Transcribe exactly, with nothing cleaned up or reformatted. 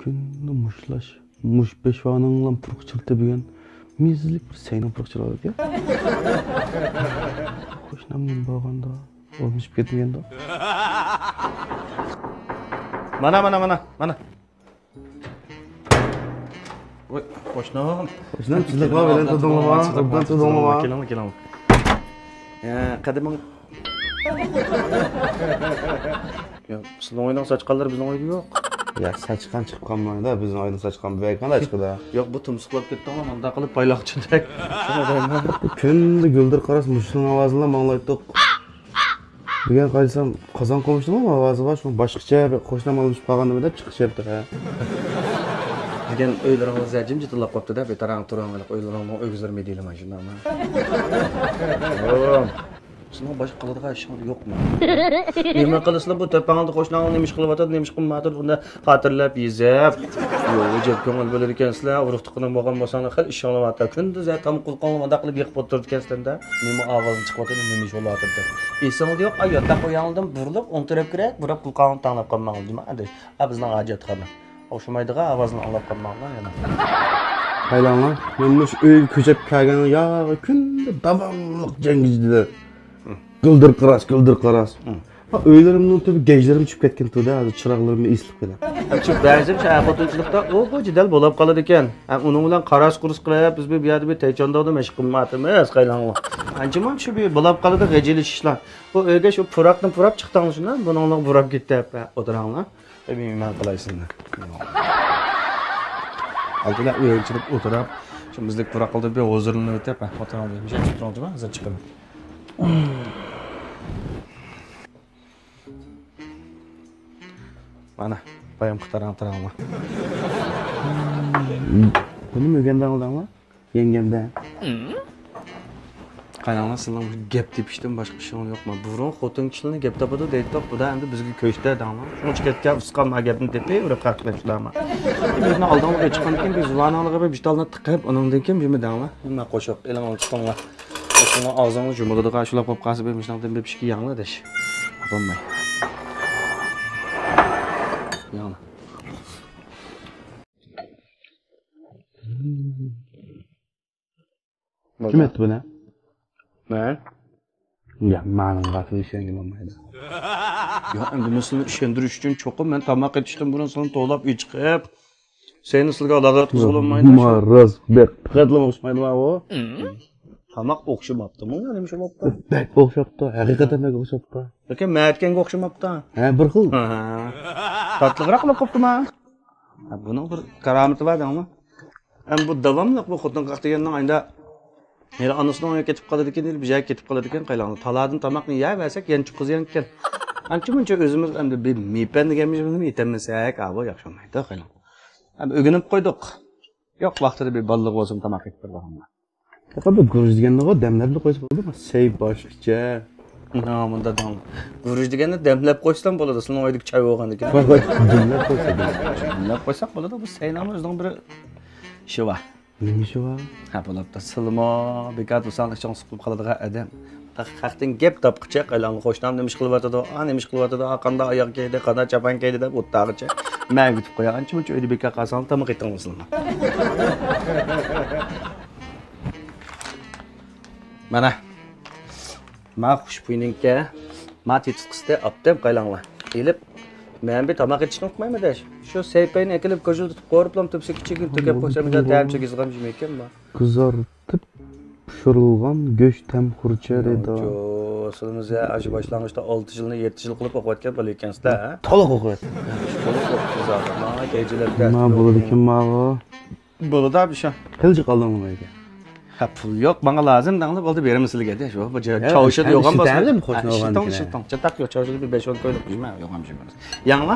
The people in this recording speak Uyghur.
كۈندە مۇشتلاش. مۇشت پېشۋانىڭلام پۇرىقى چىرىتىپ يۈرگەن. مېزىزلىك بىر سەينىڭ پۇرىقى چىرىۋالىدىكەن. قوشنام نېمە بولغاندا ئورنىشىپ كەتمىگەندۇ؟ مانا، مانا، مانا، مانا. ۋوي، قوشنام. قوشنام، سىزلىك بار بىلەن تۇردۇڭلارما؟ ئوبدان تۇردۇڭلارما؟ كېلىڭلار، كېلىڭلار. يا، قەدىمىڭ. يا، سىزنىڭ ئۆينىڭ ساچقانلىرى بىزنىڭ ئۆيدە يوق. يا، ساچقان چىقىپ قالمايدۇ، بىزنىڭ ئۆيدىن ساچقان بەك ئاچىقىدا. يوق، بۇ تۇمسۇقلاپ كەتتىڭلار، مانداق قىلىپ پايلاقچىدەك. شۇنى دەيمەن. كۈندە گۈلدۈر قاراس مۇشۇنىڭ ئاۋازىنىلا ماڭلايتتۇق. بۈگۈن قارىسام، قازان قومۇشنىڭمۇ ئاۋازى بار، شۇڭا باشقىچە بىر قوشنام ئالمىشىپ قالغاندىمۇ دەپ چىقىش يەپتۇ، ھە. دېگەن ئۆيلىرىڭىز جىمجىتلا قوپتۇ-دە، بىتاراڭ تۇرۇڭ، ئۆيلىرىڭنىڭ ئۆگزىلىرى مىدىيلىما شۇنداقمۇ؟ سىزنىڭ باشقا قىلىدىغان ئىشىڭىز يوقمۇ؟ نېمە قىلىسىلەر بۇ تۆپەڭلاردا قوشناڭلار نېمە ئىش قىلىۋاتىدۇ، نېمە ئىش قىلمايۋاتىدۇ، بۇنى خاتىرىلەپ يېزىپ، يولغا جىق كۆڭۈل بۆلىدىكەنسىلەر، ئۇرۇق-تۇغقىنىڭ بولغان بولساڭلار خېلى ئىشىڭلار بارتە. كۈندۈز ھە تامىقىڭلار مانداق قىلىپ يېقىپ ئولتۇرىدىكەنسىلەر-دە. نېمە ئاۋازنى چىقىۋاتىدۇ، نېمە ئىش بولۇۋاتىدۇ دەپ. ئېسىڭىزدە يوق، ئا، ياتاق ئۇياڭلاردىن بۇرۇلۇپ، ئوڭ تەرەپكىرەك بۇراپ قۇلىقىڭلارنى تاڭلاپ قالماڭلار، جۇما ئاداش. ئا، بىزنىڭ ھاجەتخانا. ئوخشىمايدىغان ئاۋازنى ئاڭلاپ قالماڭلار يەنە. قايلاڭلار، مەن مۇشۇ ئۆيگە كۆچۈپ كەلگەن ياغى كۈندە داۋاملىق جەڭگىجىدە. گۈلدۈر قاراس، گۈلدۈر قاراس. ھا، ئۆيلىرىمنىڭ تۈبى گەجلىرىم چۈشۈپ كەتكەن تۇردا، ھازىر چىراغلىرىمنى ئېسىلىپ قېلىپ. ھەم شۇ بەزى شۇ ئەر خوتۇنچىلىقتا ئۇ بۇ جېدەل بولاپ قالىدىكەن. ھەم ئۇنىڭ بىلەن قاراس قۇرۇس قىلىپ، بىز بۇ يەردە بىر تەيچانداۋدا مەشىق قىلمايۋاتىمىز، قايلاڭلار. ئانچىمۇ شۇ بىر بولاپ قالىدۇ غىجىلىشىشلار. بۇ ئۆيگە شۇ پۇراقنى پۇراپ چىقتىڭلار شۇنداق، بۇنىڭلىق بۇراپ كېتىپ، ھە، ئولتۇراڭلار. ئە، مېھمان قىلاي سىزنى. ئالدىدا ئۆيگە كىرىپ ئولتۇرۇپ، شۇ مۇزدەك پۇراقلىرىدا بىر ھۇزۇرلىنىپ ئۆتۈپ، ھە، ئولتۇراڭلار. مۇشۇ يەردە تۇرۇڭلار، ھازىر چىقىمەن. مانا، بايام قىتاراڭ تۇراڭلار. بۇنى مۆگەندە ئالدىڭلار؟ يەڭگەمدە. قاراڭلار، سىلەرنىڭ گەپ تېپىشتىن باشقا ئىشىڭلار يوقمۇ؟ بۇرۇن خوتۇن كىشىلەرنى گەپ تاپىدۇ دەيتتۇق، بۇدا ئەمدى بىزگە كۆچتى دەڭلار. شۇنىڭ ئۈچۈن كەتكەن ئۇسقام ما گەپنى تېپىۋېرىپ خەقلەر شۇلارما. بىزنىڭ ئالدىڭلارغا چىققاندىن كېيىن بىر زۇۋانىڭلارغا بىر بىتالنى تىقىپ، ئۇنىڭدىن كېيىن بىرمۇ دەڭلار. مانا قوشۇق، ئېلىڭلارنى تۇتۇڭلار. قوشۇقنىڭ ئاغزىڭلار يۇمۇلىدىغان شۇلار بولۇپ قالسا، بىر مۇشۇنىڭدىن بىر پىشكى يەڭلار دەش. بولماي. يەڭلار. كىم ئېيتتى بۇنى؟ مەن. يا، مانىڭغا ئىشەنگىلى بولمايدۇ. يا، ئەمدى مەن سىلىنى ئىشەندۈرۈش ئۈچۈن چوقۇم مەن تاماق ئېتىشتىن بۇرۇن سىلىنى توۋلاپ ئېچىقىپ، سەينى سىلىگە ئالاقە قىلغىلى بولمايدۇ. ما راست، بەك پەقەتلا ئوخشىمايدۇ ئۇ. تاماق ئوخشىماپتۇمۇ؟ نېمە ئوخشىماپتۇ؟ بەك ئوخشاپتۇ، ھەقىقەتەن بەك ئوخشاپتۇ. لېكىن مەن ئېيتكەنگە ئوخشىماپتۇ. ھە، بىر خىل. ھە. تاتلىقراق قىلىپ قوپتۇما؟ ھە، بۇنىڭ بىر كارامىتى بار دەڭمۇ؟ ئەمما بۇ داۋاملىق بۇ خوتۇن قاق دېگەننىڭ ئايدا ھېلى ئانىسىنىڭ ئۆيىگە كېتىپ قالىدىكەن، ھېلى بىر جايغا كېتىپ قالىدىكەن، قايلاڭدا. تالادىن تاماقنى يەۋەرسەك، يەنە چوققا قىزىغانىكەن. ئانچە مۇنچە ئۆزىمىز ئەمدى بىر مېپەن دېگەن بىر نېمە يېتەلمىسەك، ئاۋۇ ياخشى بولمايدۇ، قايلاڭ. ئەمدى ئۆگىنىپ قويدۇق. يوق ۋاقتىدا بىر بالىلىق بولسىمۇ تاماق يېتىپ بېرىدىغانلار. ياق، بۇ گۈرۈچ دېگەننىغۇ دەملەپلا قويسا بولىدۇ، سەي باشقىچە. ھا، مۇنداق دەڭ. گۈرۈچ دېگەننى دەملەپ قويسىلا بولىدۇ، سىلىنىڭ ئۆيدىكى چاي بولغاندىكىن. ۋاي، ۋاي، دەملەپ قويسا بولىدۇ. دەملەپ قويساق بولىدۇ، بۇ سەينىڭمۇ ئۆزىنىڭ بىر ئىشى بار. نېمە ئىشى بار؟ ھە، بولۇپتۇ. سىلىمۇ بىكار تۇرساڭ ئىچىڭ سىقىلىپ قالىدىغان ئادەم. خەقتىن گەپ تاپقۇچە، قايلاڭلار، قوشنام نېمە ئىش قىلىۋاتىدۇ، ئا، نېمە ئىش قىلىۋاتىدۇ، ئا، قانداق ئاياغ كىيدى، قانداق چاپان كىيدى دەپ ئولتۇرغۇچە مەن كۈتۈپ قوياي. ئانچە مۇنچە ئۆيدە بىكار قالساڭلار تاماق ئېتىڭلار سىلىمۇ. مانا. ما خۇشبۇينىڭكى، ما تېتىتقۇسىنى ئاپتىم قايلاڭلار. ئېلىپ، مەن بىر تاماق ئېتىشنى ئۇقمايمەن دەش. شۇ سەيپەينى ئەكېلىپ، كوژۇلدىتىپ، قورۇپلام تۈپسە كىچىكىنى تۆكۈپ قويسام، بىر تەمچە يېگىزغان يېمەيكەن ما. قىزارتىپ پىشۇرۇلغان گۆش تەم خۇرچە رېدو. جو، سىلىمىز ئاشۇ باشلانغۇچتا ئالتە يىلنى يەتتە يىل قىلىپ ئوقۇۋەتكەن بالا ئىكەنسىز-دە، ھە؟ تولۇق ئوقۇۋەتتىم. تولۇق ئوقۇپسىز زادى. ما كەيجىلەردە. ما بولىدىكەن ماغۇ. بولىدۇ بىشا. قىلچە قالدىڭمۇ ئۆيگە؟ ھە، پۇل يوق، ماڭا لازىم دەڭلار، بولدى، بېرىمەن سىلىگە دە، شۇ، بۇ جا-، يا، چاۋشىدا سەن يوغان بار. ئىشلىتەمدىمۇ خوشنى ئىشلىتىڭ، ئالغاندىكىنە؟ ئىشلىتىڭ. چاتاق يوق، چاۋشىدا بىر بەش ئون كويلۇق يېمە، يوغان بىر شەي بولماس. ياڭلا.